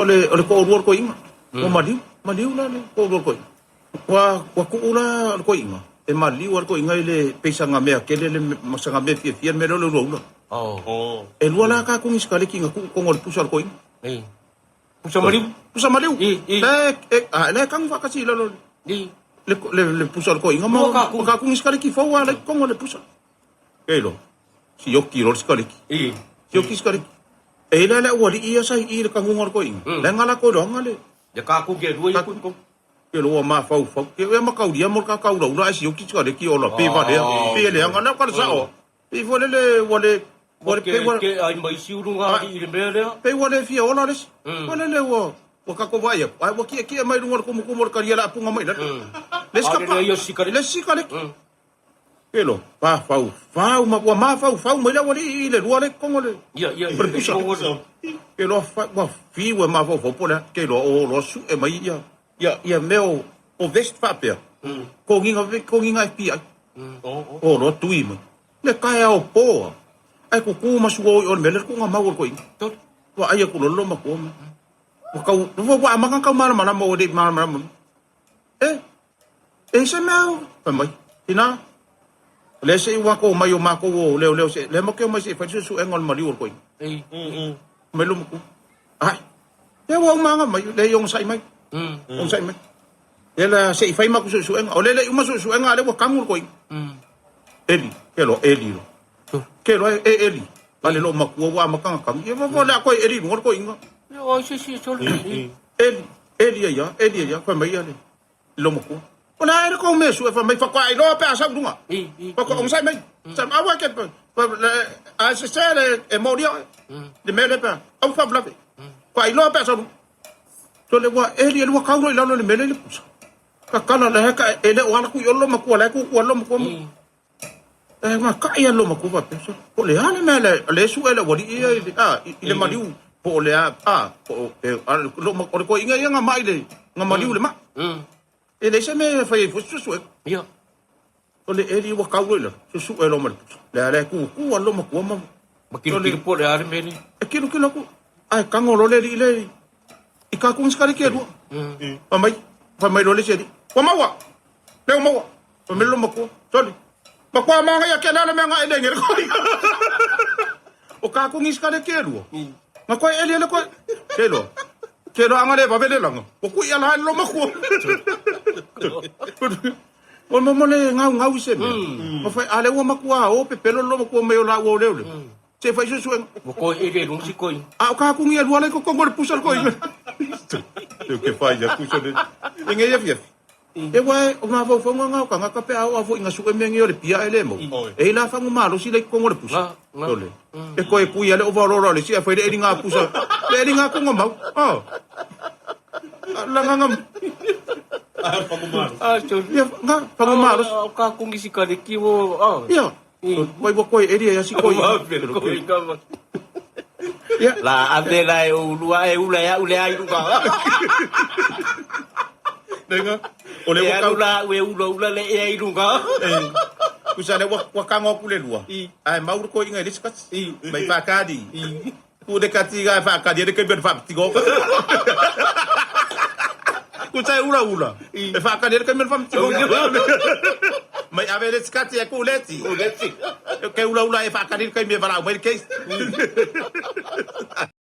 O le, o le toalua o le toeaina, ua maliu, maliu la le toalua o le toeaina. Ua, ua tuu la le toeaina, e maliu lava le toeaina i le pei sana mea tele le, ma sana mea fiafia le mea lea o le ulaula. E lua la kakuni sikaleki na tuu i totonu o le pusa o le toeaina. Pusa maliu. Pusa maliu. La e, e, a, la e kanu faatasi i lalo le, le, le, le pusa o le toeaina ma, ma kakuni sikaleki fou lava la e i totonu o le pusa. Kei loa, sioki loa le sikaleki. Sioki sikaleki. E i la le aualii ia sa i i le kanuga o le toeaina, la e gala koe loaga le. Ia kaku ke lua ia kui ko. Ke loa mafaufau. Ke ea makaulia mo le kakaulaula ae sioki sikaleki ola pe valea, pe e leaga. Na o ka le sao a. Pei foi lele ua le, ua le, pei ua. Ke ai mai isi uluga alii i le mea lea. Pei ua le fia ola le isi. Foi lele ua, ua tatou vaai atu, ae ua kiekie mai luga o le tumutumu o le talia le apuga mai lalo. Le isi kapa, le isi sikaleki. Kelo, mafaufau ma ua mafaufau mai le aualii i le lua le kogo le Ia, ia, o le pusa. Kelo fa ua fiu e mafaufau po o le a. Kelo o loa sue mai ia ia ia mea o o vest faapea. Kogiga kogiga FBI. O loa tui mai. Le taeao po a. Ae kuku ma sua o i o le mea le tuuga mau o le toeaina. Vaai atu loa le loomatua ma. Ua tau ua amata ona tau malamalama ua le i malamalama. E E se mea o, fai mai, tina, o lea se i ua matou omai o matou o leoleo se, lea matou te omai se i fai le suesuega o le maliu o le toeaina. Fai mai lou matua, ai, lea ua uma aga mai, lea i ogasai mai, ogasai mai. Lea la se i fai matou suesuega, o lea e le i uma suesuega a lea ua kanu le toeaina. Eli, ke loa, eli loa. Ke loa e eli, a le lou matua ua amata ona kanu. Ia o le a toe eli i luga le toeaina. Eli, eli ai a, eli ai a, fai mai ia le. I lou matua. O le a ea le kou mea sue fai mai faatoa iloa pe a sau i luga. Faatoa onosai mai. Aua e te a e sese le e molia oe. Le mea lea pe a aua faalavelave. Faatoa iloa pe a sau i luga. So le ua eli eli ua kau loa i lalo i le mea lea i le pusa. Tatala le heka e le o ala atu i o lou matua la e tutu ai lou matua. E makai lou matua faapea so po o le a le mea lea e sue le aualii ia i le a i le maliu po o le a a po o e a o le toeaina ia na mai le na maliu i le mai. E leai se mea e fai ai foi se suesuega. Ia. O le eli ua kau loa i lalo, susue loa ma le pusa. Lea lea tutu lava lou matua ma Ma tilotilo po o le a le mea lea. E tilotilo atu, ae tago loa le alii lea i kakuni sikaleki e lua. Fai mai, fai mai loa le isi alii, ua maua, lea ua maua. Fai mai le loomatua, sole, matua manaia ke le a le mea na ele ngele koi. O kakuni sikaleki e lua, na koe eli ele koe. Ke loa, ke loa anga le vave le langa, ua kui ala le loomatua. O mo mo le gaugau i se mea. Ma fai, a lea ua matua o pepelo le loomatua mai o laua o leoleo. Se fai suesuega. Ua koe ele luga si koe. A o kakuni e lua la i totonu o le pusa le koe. Te ke fai atu so le. E ngei afiafi. E wa o mafaufauga nga o tagata pe a oo foi ina sue mea nei o le pia ae le maua. E i la fagu malosi la i totonu o le pusa. Sole. E koe kui a le overall o le isi ae fai le eli nga pusa. Le eli nga kuga mau. Oh. La nga nga. Ia nga fagu malosi. O kakuni si kaleki o. Ia. Mai ua koe eli ai asi koe. Ia. La ave la e ulua e ula e au le ai luga. Lenga. O le ua kau la e ula ula le e ai luga. Kusa le ua ua kango aku le lua. Ae mau le koinga i le sikati. Mai whakari. Ku le kati ga whakari le kembe whapitigo. Kusa e ula ula. E whakari le kembe whapitigo. Mai ave le sikati e ku leti. Ku leti. Ke ula ula e whakari le kembe wharau mai le case.